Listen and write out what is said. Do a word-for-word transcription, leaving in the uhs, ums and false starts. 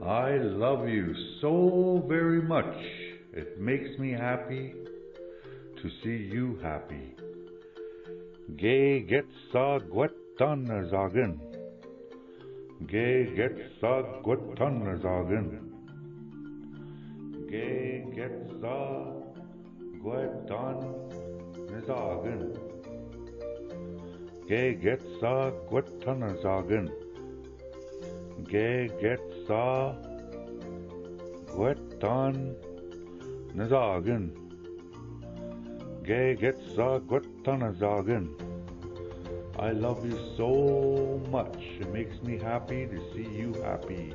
I love you so very much. It makes me happy to see you happy. Ge getsa guetan zagen. Ge getsa guetan zagen. Ge getsa guetan zagen. Ge getsa guetan zagen. Ge getsa guetan zagen. Ge getsa guetan zagen. I love you so much. It makes me happy to see you happy.